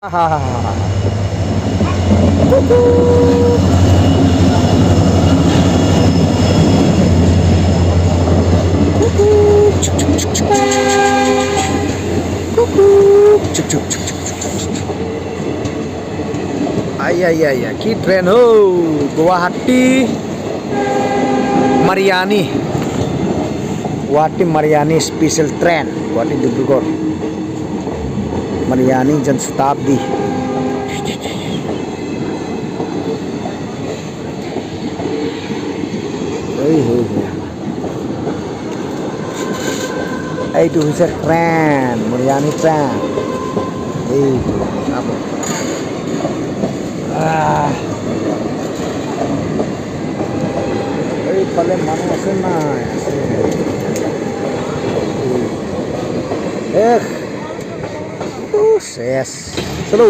হা হা হা। আই আই আই, কি ট্ৰেইন হৌ! Guwahati Mariani, Guwahati Mariani special train, Guwahati Dibrugarh Mariani Janshatabdi. এই হৈ হৈ, এইটো হৈছে ট্ৰেইন, মৰিয়ানী ট্ৰেইন। এইটো চাব। এইফালে মানুহ আছে নাই? আছে। শেষ, শেষ। চলো।